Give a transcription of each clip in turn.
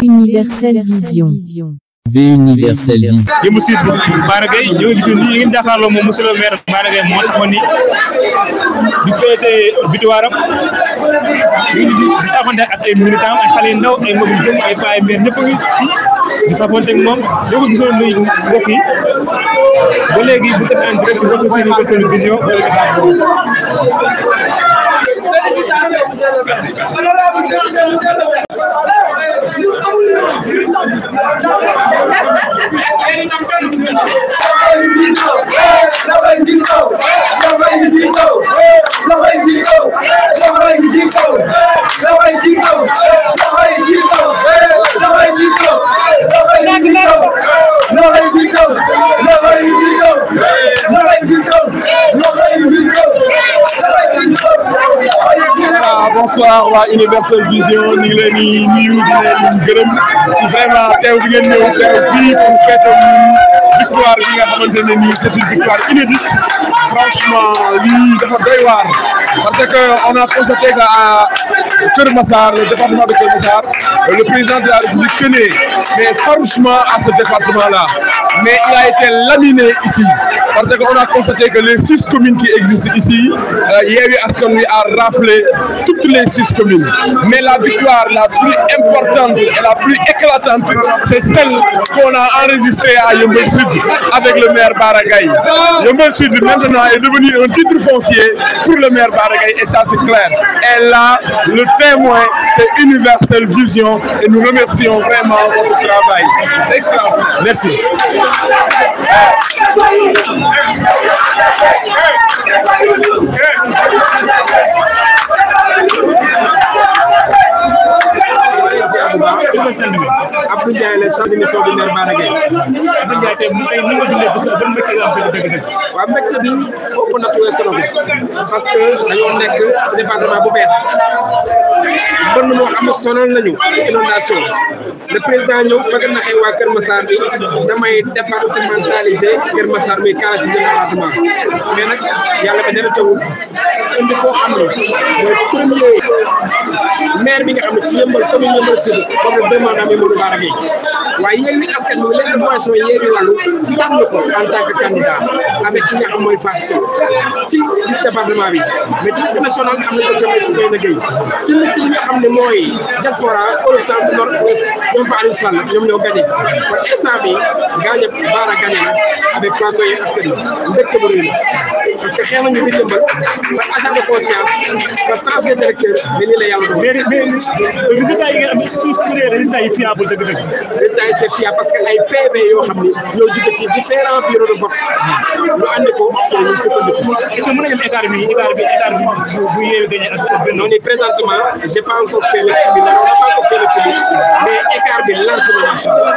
Universel Vision. Universel Vision. Yeewi SUD Bara Gaye ñoo gis ni ngeen jàkkaarloo moom monsieur le maire Bara Gaye moo taxoon ni di féete victoire am ñu di saafonte ak ay militants ay xale yu ndaw ay mag yu jëm ay paa ay maire ñëpp a ngi di saafonte ak moom ñoo ko gisoon ni mbokk yi ba léegi vous êtes en direct sur votre chaîne Universel Vision. Bonsoir waa Universel Vision ñu ngi leen di nuyu di leen gërëm ci vraiment teew bi ngeen ñëw teew fii pour fêter victoire bi nga xamante ne nii c'est une victoire inédite. Franchement lii dafa doy waar parce que on a constaté qu'à Keur Massar, le département de Keur Massar, le président de la République tenait mais farouchement à ce département-là, mais il a été laminé ici parce qu'on a constaté que les 6 communes qui existent ici, Yeewi Askan Wi a raflé toutes les 6 communes. Mais la victoire la plus importante et la plus éclatante, c'est celle qu'on a enregistrée à Yeumbeul SUD avec le maire Bara Gaye. Yeumbeul SUD maintenant est devenu un titre foncier pour le maire Bara Gaye et ça c'est clair. Et là, le témoin, c'est Universel Vision et nous remercions vraiment votre travail. C'est extraordinaire. Merci. Abdou Ndiaye la chef de mission du maire Bara Gaye. Abdou Ndiaye tey ni nga dundee parce que ban mbégte nga am dëgg-dëgg. waaw mbégte bi foog ko nattuwee solo bi parce que dañoo nekk ci département bu bees mbënn moo xam ne sonal nañu inondation le président ñëw bëgg na xëy waa Keur Massar bi damay départementaliser Keur Massar muy 46e département mais nag yàlla bi dara tawul indi koo xam ne mooy premier maire bi nga xam ne ci Yeumbeul commune Yeumbeul SUD moom la demande amee Modou Bara Gaye waaye Yeewi Askan Wi leen coalition Yeewi Wallu tànn ko en tant que candidat avec ki nga xam mooy Fatou Sow ci liste département bi mais ci liste nationale bi am na ko jëmee su Gaye ci liste yi nga xam ne mooy diaspora Europe centre nord ouest ñoom fa Aliou Sall ñoom ñoo gagné kon instant bi gagné Bara gagné na avec coalition Yeewi Askan Wi mbégte bu rëy la parce que xeex nañu biir Yeumbeul par achat de conscience par transfert d'électeurs mais nii la yàlla doon. mais résultat yi nga am suuf si résultat yi fiable dëgg-dëgg. résultat yi c'est fiable parce que ay PV yoo xam ni ñoo jóge ci différents bureaux de vote ñu andi ko si la ñuy sukkandiku. est-ce que mën nañu am écart bi bu Yeewi gagné ak benn. non ni présentement j'ai pas encore fait le cumul on n'a pas encore fait le cumul mais écart bi largement macha allah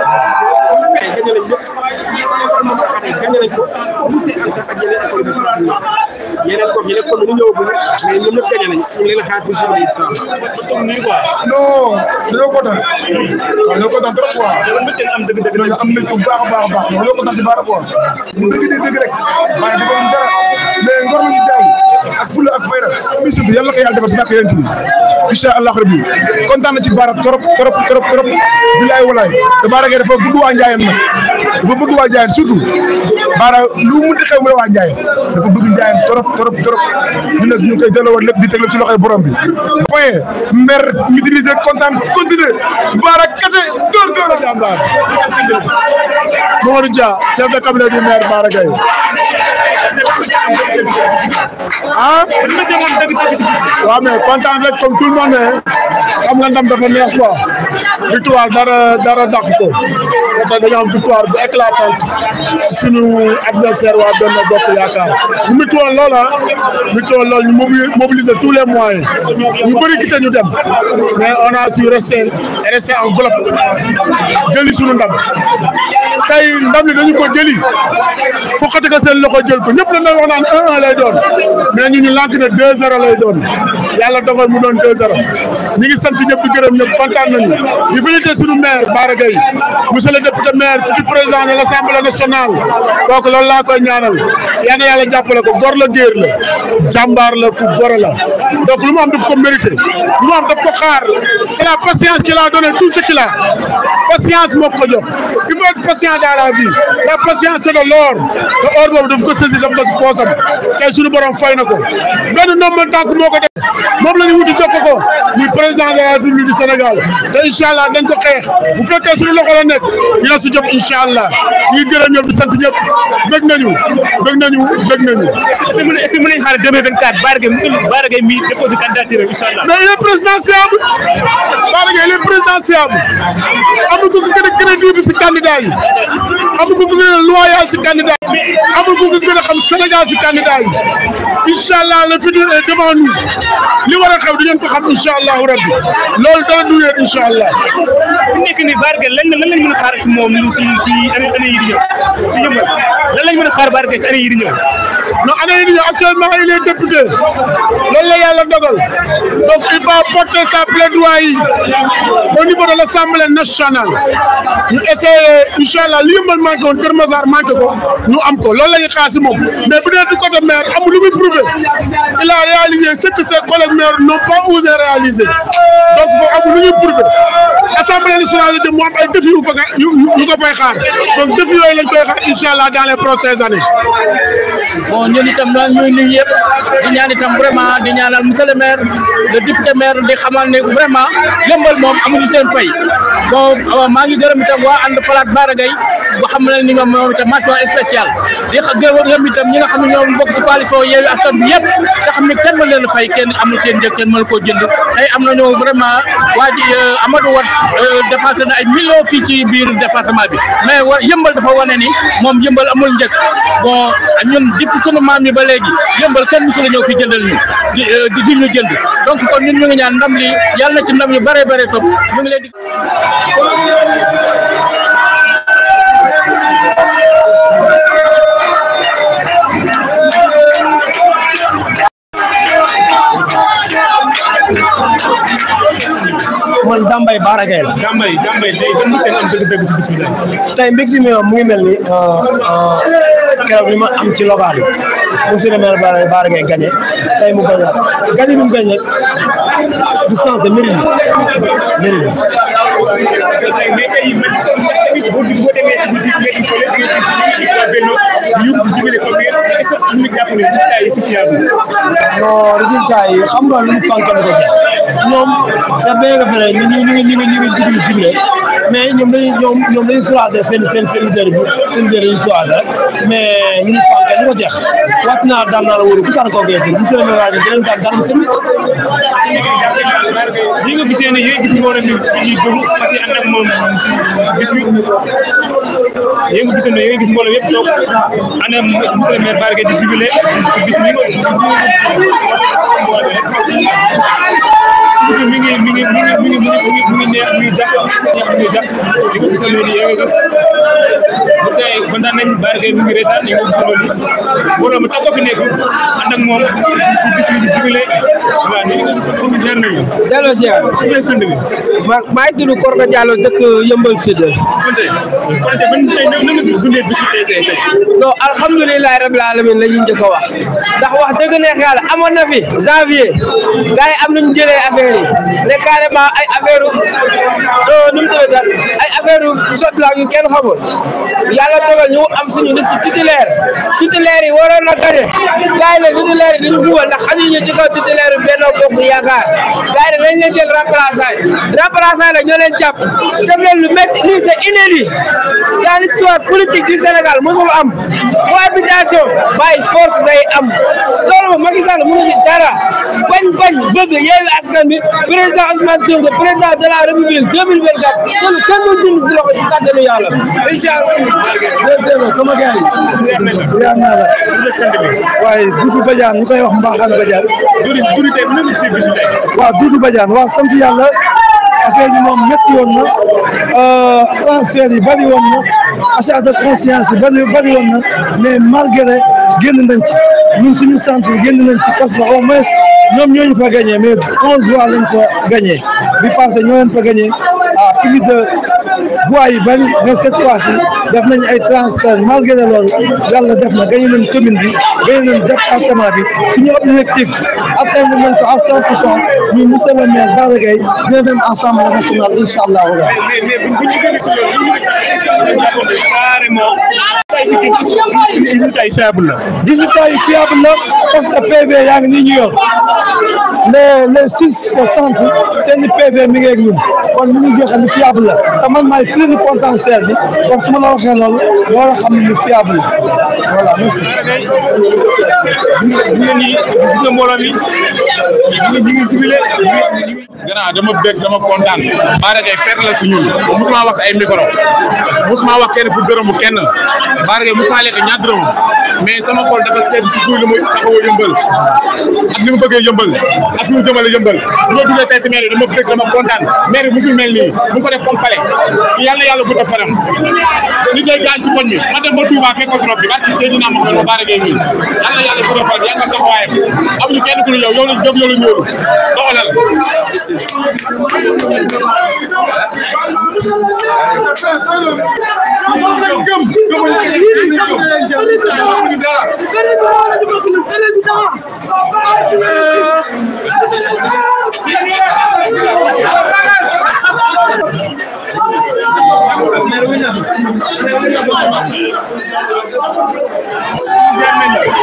gagné nañ lépp école moom xam ne gagné nañ ko lycée Anta ak yeneen école bi yeneen gox yeneen commune yi ñëwagul mais ñoom ñëpp gagné nañ ñu ngi leen xaar pour journée incha allah. non dañoo kontaan waaw dañoo kontaan trop quoi. ñooñu am nañ ko bu baax a baax a baax dañoo kontaan si Bara quoi. mu dëgg rek waaye dafa am dara mais ngor lañu jaay ak fulla ak fayda mi sud yàlla ko yàlla defal si barke yonent bi incha allah rabbi kontaan na ci Bara trop bilaay walaay te Bara Gaye dafa bëgg waa Njaayeen nag dafa bëgg waa Njaayeen surtout Bara lu mu di xew mu la waa Njaayeen dafa bëgg Njaayeen trop ñu nag ñu koy delloo lépp di teg lépp si loxoy borom bi point maire maîtriser kontaan continuer Bara kese door la jàmbaar Mamadou Dia chef de cabinet du maire Bara Gaye waaw mais kontaan rek comme tout le monde xam nga ndam dafa neex quoi victoire dara dàq ko te dañoo am victoire bu éclatante suñu adversaire waa Benno Bokk Yaakaar ñu mu toll lool ñu mobiliser tous les moyens ñu bëri quitté ñu dem mais on a su rester en bloc jëli suñu ndam tey ndam li dañu ko jëli fokkati ko seen loxo jël ko ñëpp la wax naan 1-1 lay doon mais ñu lànk ne 2-0 lay doon yàlla dogal mu doon 2-0 ñi ngi sant sant ñëpp di gërëm ñëpp kontaan nañu di féliciter suñu maire Bara Gaye monsieur le député maire futur président de l'Assemblée nationale kooku loolu laa koy ñaanal yal na yàlla jàppale ko gor la géer la jàmbaar la ku gore la donc lu mu am daf ko mérité lu mu am daf ko xaar c'est la patience qu'il a donné tout ce qu'il a patience moo ko jox il faut être patient dans la vie la patience c'est de l'or te or boobu daf ko saisir daf ko si poosam tey suñu borom fay na ko benn ndombal tànk moo ko def moom la ñu wuti jokk ko muy président de la République du Sénégal te incha allah dañ ko xeex bu fekkee suñu loxo la nekk dina si jot incha allah ñu ngi gërëm ñëpp di sant ñëpp bëgg nañu. est-ce que mën nañu xaar 2024 Bara Gaye mi déposé candidature incha allah. mais il est présidentiable Bara Gaye il est présidentiable amul ko gën a crédible si candidat yi amul ko gën a loyal si candidat yi amul ko gën a xam Sénégal si candidat yi incha allah le futur est devant nous li war a xew di ngeen ko xam incha allahu rabbi loolu dara du wéer incha allah. bu nekk nii Bara Gaye lan lañ mën a xaar si moom si année yi di ñëw si yëmbal lan lañ mën a xaar Bara Gaye si année yi di ñëw. non année yi di ñëw actuellement il est député loolu la yàlla dogal donc il va porter sa plaidoirie au niveau de l'Assemblée nationale ñu essayer incha allah li yëmbal manqué woon Kër Massar manqué ko ñu am ko loolu la ñuy xaar si moom mais bu dee du côté maire amul lu muy prouvé il a réalisé ce que ses collègues maires n'ont pas osé réaliser donc foofu amul lu ñuy prouvé Assemblée nationale la jëm mu am ay défis yu ko fay xaar donc défis yooyu lañ koy xaar incha allah dans les prochaines années. bon ñun itam daal ñuy nuyu yëpp di ñaan itam vraiment di ñaanal monsieur le maire le député maire di xamal ne vraiment yëmbal moom amuñu seen fay bon maa ngi gërëm itam waa ànd falaat Bara Gaye bu xam ne ni nga moom itam mention spéciale di gërëm itam ñi nga xam ne ñoom bokk ci coalition Yewwi Askan Wi yëpp nga xam ne kenn mën leen fay kenn amul seen njëg kenn mën koo jënd tey am nañu vraiment waa ji Amadou Wat dépensé na ay millions fii ci biir département bi mais yëmbal dafa wane ni moom yëmbal amul njëg bon ñun depuis sunu maam yi ba léegi yëmbal kenn musu la ñëw fi jëndal ñu di ñu jënd donc kon ñun ñu ngi ñaan ndam li yàlla na ci ndam yu bare bare topp ñu ngi leen di man Dambay Bara Gaye la. Dambay tey ban mbégte am dëgg-dëgg si bis bi tey mbégte mi mu ngi mel ni keroog li ma am ci local yi monsieur le maire Bara Gaye gagné tey mu gagné bi mu gagné du sens de mérite bi. mais tey boo demee ci biir mbéy mi fële di nga gis waa Benno yóbbu di jubile comme est-ce que ñu jàpp ne résultat yi si fiable. non résultat yi xam nga lu ñu fànk la ko jeex ñoom c'est bien que vrai ñu ngi jublu ciblé mais ñoom dañuy choisir seen leader bi seen leader dañuy choisir rek mais ñu fànk ñu ko jeex wat naa daan naa la wóoru ku daan koo gee jël monsieur le maire di leen daan seen ñi nga gisee ne yéen gis mbooloo mi ñuy dugg parce que ànd ak moom ci bis bi yéen nga gisee ne yéen gis mbooloo yëpp toog ànd ak monsieur le maire Bara Gaye di jubilé ci bis bi mi ngi neex mi ngi jàpp li nga gisee ne yéen nga gis bu tey kontaan nañ Bara Gaye mi ngi reetaan yéen nga gisee loolu mbooloo mi tax ko fi nekk ànd ak moom ci bis bi di jubilé waaw ni nga gis ko mi jaar nañu delloo si maa ngi tudd Korka Diallo dëkk Yeumbeul SUD. Konté ban tey na nga dundee bis bi tey. non alhamdulilah rabbil alamin la ñuy njëkk a wax ndax wax dëgg neex yàlla amoon na fi janvier gars yi am nañu jëlee affaire yi ne carrément ay affaire nu mu tuddati ay affaire sot la yu kenn xamul yàlla dogal ñu am suñu liste titulaire yi waroon na gagné gars yi ne titulaire yi dañu fubal ndax xañuñu ci kaw titulaire Benno Bokk Yaakaar gars yi dañ leen jël remplaçant la ñoo leen jàpp def leen lu métti lii c'est inédit dans l'histoire politique du Sénégal mosul am cohabitation by force day am loolu moom Macky Sall mënu ci dara bañ bëgg Yewwi Askan Wi président Ousmane Sonko président de la République 2024 kon kenn du dindi si loxo ci kàttanu yàlla inchallah deuxième sama gars yi yaa naa la waaye Doudou Badiane ñu koy wax Mbaxane Badiane waaw Doudou Badiane waaw sant yàlla affaire bi moom métti woon na transfert yi bari woon na achat de conscience yi bari woon na mais malgré génn nañ ci ñun suñu centre génn nañ ci parce que au moins ñoom ñoo ñu fa gagné mais 11 voix lañ fa gagné bi passé ñoo leen fa gagné à plus de voix yi bari mais cette fois-ci def nañ ay transfert malgré loolu yàlla def na gagné nañ commune bi gagné nañ département bi suñu objectif atteindre nañ ko à 100% ñu monsieur le maire Bara Gaye dina dem assemblée nationale incha allah. mais buñ jógee si loolu carrément résultat yi fiable la. résultat yi fiable la parce que PV yaa ngi nii ñu yor les 660 seen PV mi ngi ak ñun kon mi ngi joxe lu fiable la te man maay plénipotentiaire bi kon su ma la waxee loolu nga war a xam ne lu fiable la voilà merci. gis nga mbooloo mi ñu ngi ciblé gannaaw dama bég dama kontaan Bara Gaye fête la ci ñun musuma wax ay micro musuma wax kenn pour dërëmu kenn Bara Gaye musuma lekk ñaar dërëm mais sama xol dafa sedd si kuy li muy taxawoo yëmbal ak ni mu bëggee yëmbal ak ni mu jëmale yëmbal bu ma duggee tey si maire dama bég dama kontaan maire musul mel nii mu ko def comme palais yàlla yàlla gudd fanam nit lay gaañ si koñ bi ma dem ba Touba fekk ko si rob bi barki Seydina Muhammad Bara Gaye nii yàlla yàlla gudd fanam yàlla taxawaayam amuñu kenn ku ñu yow lañ jóg yow lañ ñëw doxalal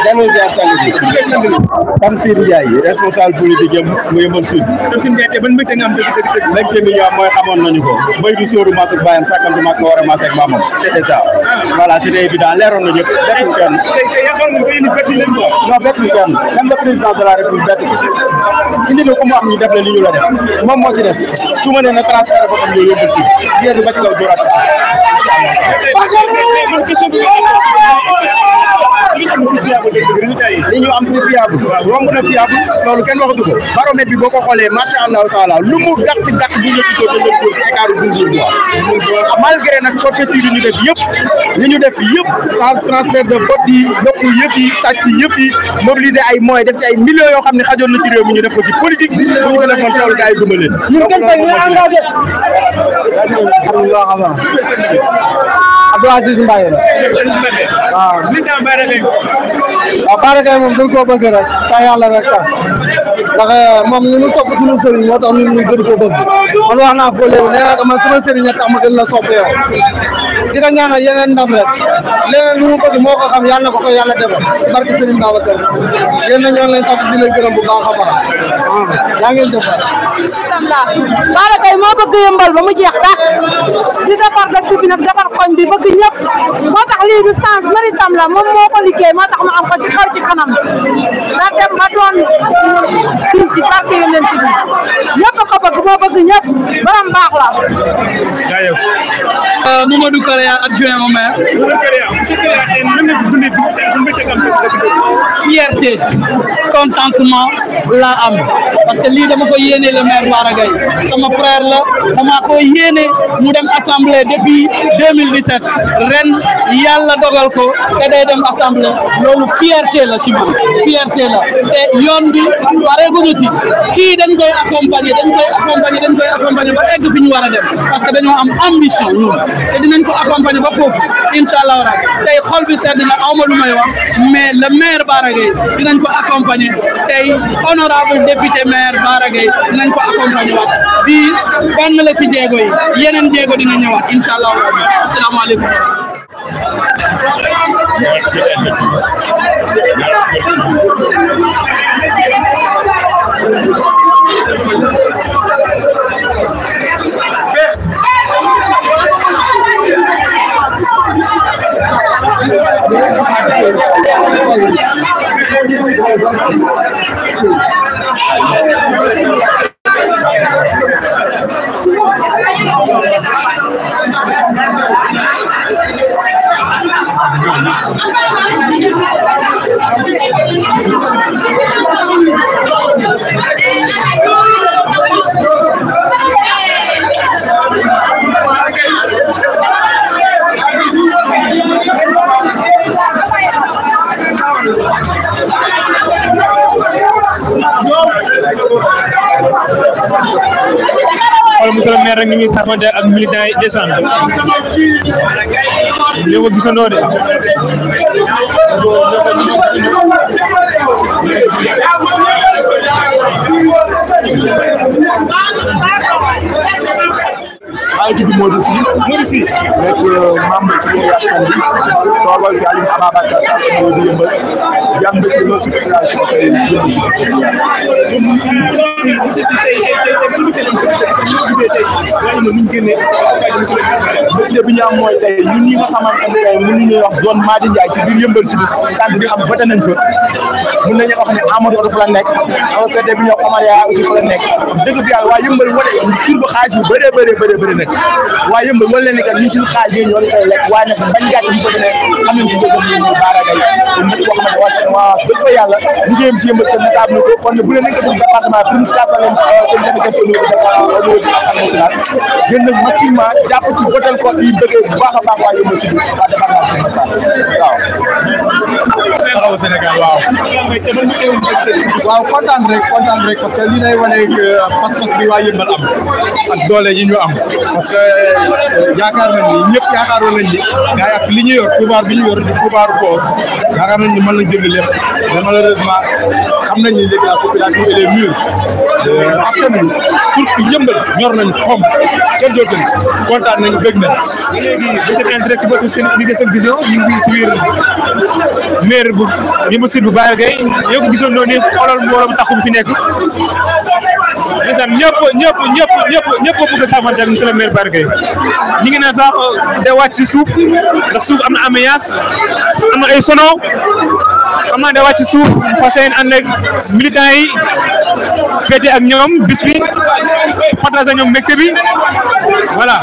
Dalal jaar sang bi Tam Seydou Ndiaye responsable politique yëpp mu Yeumbeul SUD. Tam Ndiaye ban mbégte nga am dëgg mbégte bi ñu am mooy xamoon nañu ko mbéy du sóoru maasuk bàyyam sàkkantu mag ko war a maas ak maamam c'était ça voilà c'était évident leeroon na ñëpp bettuñu kenn non bettuñu kenn même le président de la république bettu ko indi na ko mu am ñu def la li ñu la def moom moo ci des su ma nee na transfert ko tam ñoo Yeumbeul SUD biir bi ba ci kaw dóoraat ci li ñu am si fiable romb na fiable loolu kenn waxatu ko baromètre bi boo ko xoolee macha allahu taala lu mu gàtt gàtt bu ñu ko dëndal ko ci écart 12 voix malgré nag forfaiture yi ñu def yëpp li ñu def yëpp sans transfert de vote yi yokku yëpp yi sàcc yëpp yi mobiliser ay moyens def ci ay millions yoo xam ne xajoon na ci réew mi ñu def ko ci politique bu ñu ko defoon tool gars yi duma leen ñun kenn fay ñu engagé Abdou Aziz Mbaye waaw Bara Gaye moom dañ koo bëgg rek te yàlla rek tax ndax moom li mu sopp suñu sëriñ moo tax ñun ñu gën koo bëgg man wax naa ko léegi nee naa ko man sama sëriñ a tax ma gën la sopp yow di ko ñaanal yeneen ndam rek leneen lu mu bëgg moo ko xam yàlla na ko ko yàlla defal barke Sëriñ Babacar yéen na ñoo leen sant di leen gërëm bu baax a baax yaa ngeen jëf Bara Gaye moo bëgg yëmbal ba mu jeex tàkk di defar dëkk bi nag defar koñ bi bëgg ñëpp moo tax lii du sens méritam la moom moo ko liggéey moo tax mu am ko ci kaw ci kanam da dem ba doon kii ci parti yonent bi ñëpp ko bëgg moo bëgg ñëpp borom baax la Mamadou Korea adjoint au maire fierté contentement la am parce que lii dama ko yéene le maire Bara Gaye sama frère la dama ko yéene mu dem assemblée depuis 2017 ren yàlla dogal ko te day dem assemblée loolu fierté la ci man fierté la te yoon bi pare guñu ci kii dañ koy accompagner ba egg fi ñu war a dem parce que dañoo am ambition ñun te dinañ ko accompagner ba foofu inshallah wala tey xol bi sedd na awma lu may wax mais le maire Bara Gaye dinañ ko accompagner tey honorable député maire Bara Gaye dinañ ko accompagner waat bii benn la ci jéego yi yeneen jéego dina ñëwaat inshallah wala asalaamaaleykum xool monsieur le maire rek ni muy sàmmante ak militants yi descendre ñoo ko gisandoo de maa ngi tudd Modou Sy nekk membre ci Yewwi Askan Wi toogal fi Aliou Ababacar Sall moo di yëmbal di am mbégte lool ci population tey yëmbal si mbégte bi ñu am mooy tey ñun ñi nga xamante ne tey mën nañu wax zone Madi Ndiaye ci biir yëmbal si centre bi am voté nañ fa mën nañu wax ne Amadou Odo fa la nekk OCD bi ñoo Omaria aussi fa la nekk dëgg fi yàlla waa yëmbal wane tur ba xaalis bu bëree nag waaye yëmbal wala leen ni kat ñun suñu xaalis bi ñoo koy lekk waaye nag bañ gàcce bi soo demee xam nañ ci dëggam ñu Bara Gaye nit koo xamante waa dëgg fa yàlla liggéeyam si yëmbal tam nataab na ko kon bu leen nañ ko def département pour ñu kaasal leen comme jafe gëstu au niveau de l'Assemblée nationale gën nañ massivement jàpp ci votel ko yi bëggee bu baax a baax waa yëmbal si waa département de Massa waaw taxaw Sénégal waaw kontaan rek parce que lii day wane que pas-pas bi waa yëmbal am ak doole yi ñu am parce que yaakaar nañ ni ñëpp yaakaaroon nañ ni gars yi ak li ñu yor pouvoir bi ñu yor di pouvoir poste yaakaar nañ ni mën nañ jënd lépp mais malheureusement xam nañ ni léegi la population elle est mûre askan wi surtout yëmbal ñor nañ xom kenn dootul kontaan nañ bëgg nañ. léegi vous êtes intéressé si seen Universel Vision ñu ngi ci biir maire bu Yeumbeul SUD bu Bara Gaye yow ko gisoon noonu xoolal mbooloo taxum fi nekk ndeysaan ñëpp bëgg a saafante ak monsieur le maire Bara Gaye ñu ngi naan sax day wàcc si suuf ndax suuf am na ambiance am na ay sono xam naa day wàcc si suuf fas yéene ànd ak militants yi féete ak ñoom bis bi partage ak ñoom mbégte bi voilà.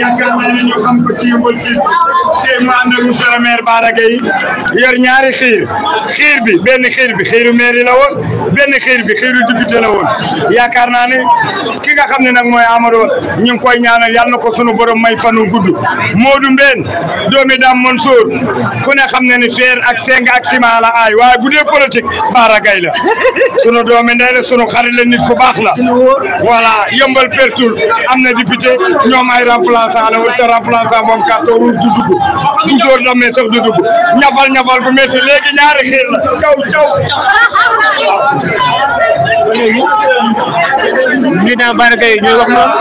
yaakaar naa ne ñu xam ko ci Yeumbeul SUD te mu ànd ak monsieur le maire Bara Gaye yor ñaari xiir bi benn xiiru maire yi la woon benn xiiru député la woon yaakaar naa ne ki nga xam ne nag mooy Amadou ñu ngi koy ñaanal yàlla na ko sunu borom may fanu gudd Modou Mbène doomi Dame Mansour ku ne xam ne ni fer ak seng ak ciment la aay waaye bu dee politique Bara Gaye la sunu doomi ndey la sunu xarit la nit ku baax la voilà Yeumbeul pertul am na député ñoom ay remplaçant la wala te remplaçant moom carton rouge du dugg du joor damee sax du dugg ñafal bu métti léegi ñaari xiir la caw léegi ñu naan Bara Gaye ñooy wax noonu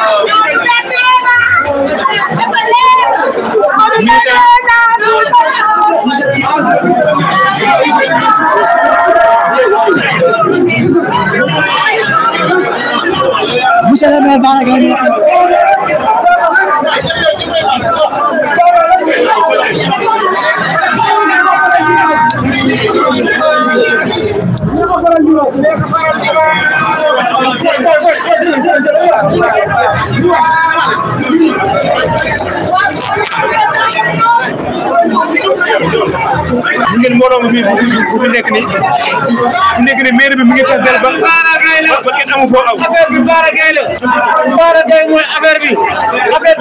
monsieur le maire Bara Gaye ñu ngeen mbooloo bu fi nekk nii maire bi mi ngi fees del ba kenn amu foo aw affaire bi Bara Gaye la Bara Gaye mooy affaire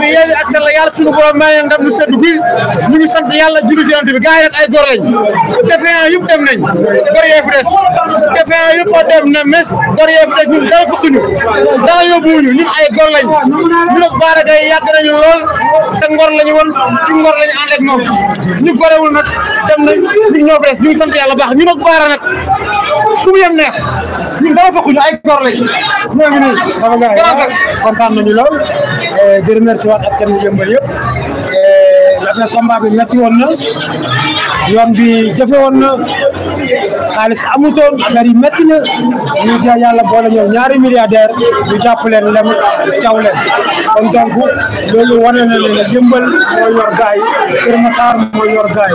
bi Yewwi Askan la yàlla suñu borom may ndam lu sedd guy ñu ngi sant yàlla julli ci yonent bi gars yi nag ay góor lañ defee yëpp dem nañ góor yee fi des defee yëpp dem na mes góor yee fi des ñun dara fukkuñu dara yóbbuwuñu ñun ay góor lañ ñu nag Bara Gaye yàgg nañu lool te ngor lañu woon ci ngor lañu ànd ak moom ñu gorewul nag dem nañ ñu ñoo fi des ñu ngi sant yàlla baax ñu nag Bara nag fu mu yem neex ñun dara fukkuñu ay góor lañ ñoo ngi nii sama gars yi kontaan nañu lool di remercier waat askan wi yëmbal yëpp l'affaire combat bi metti woon na yoon bi jafe woon na xaalis amutoon affaire yi metti na ñu ja yàlla boole ñëw ñaari milliardaire ñu jàpp leen lem caw leen kon donc loolu wane na ne yëmbal mooy yor gaay Kër Massar mooy yor gaay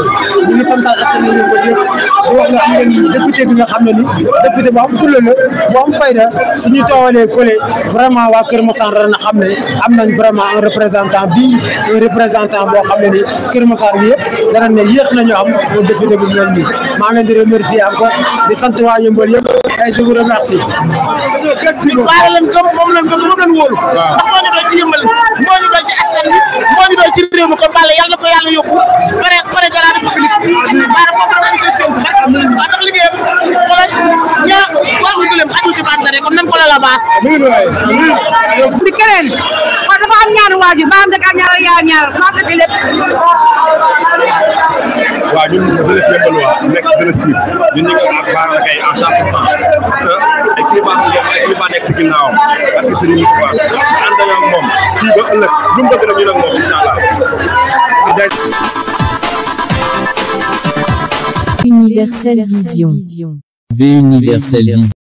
ñu ngi santaat askan wi yëmbal yëpp di wax ne xam ngeen député bi nga xam ne ni député bu am fulla la bu am fayda suñu toowalee fële vraiment waa Kër Massar dana xam ne am nañ vraiment un représentant digne un représentant boo xam ne ni Kër Massar bi yëpp dana ne yéex nañu am un député bu mel nii maa ngi leen di remercier remercier encore di sant waa Yeumbeul yëpp et je vous remercie. Bara lañ gëm moom lañ bëgg moom lañ wóolu. ndax moo ñu doon ci Yeumbeul moo ñu doon ci askan bi moo ñu doon ci réew mi kon Balla yàlla na ko yàlla yóbbu pare dara di public Bara foofu lañ koy séntu ba tax liggéeyam wala ñaa wax nga gëlëm xajul ci bantare kon nañ ko la baas. di keneen kon dafa am ñaari waajur ba am da ka ñaar ñaar maa fekk lépp. waaw ñun jeunesse Yeumbeul waa nekk jeunesse bi ñun ñu ngi ak Bara Gaye en 100% parce que ay kilifa nekk si ginnaawam ak Serigne Moussa ànd ak moom kii ba ëllëg lu mu bëgg nag ñu nag moom incha allah. Universel Vision. Universel Vision.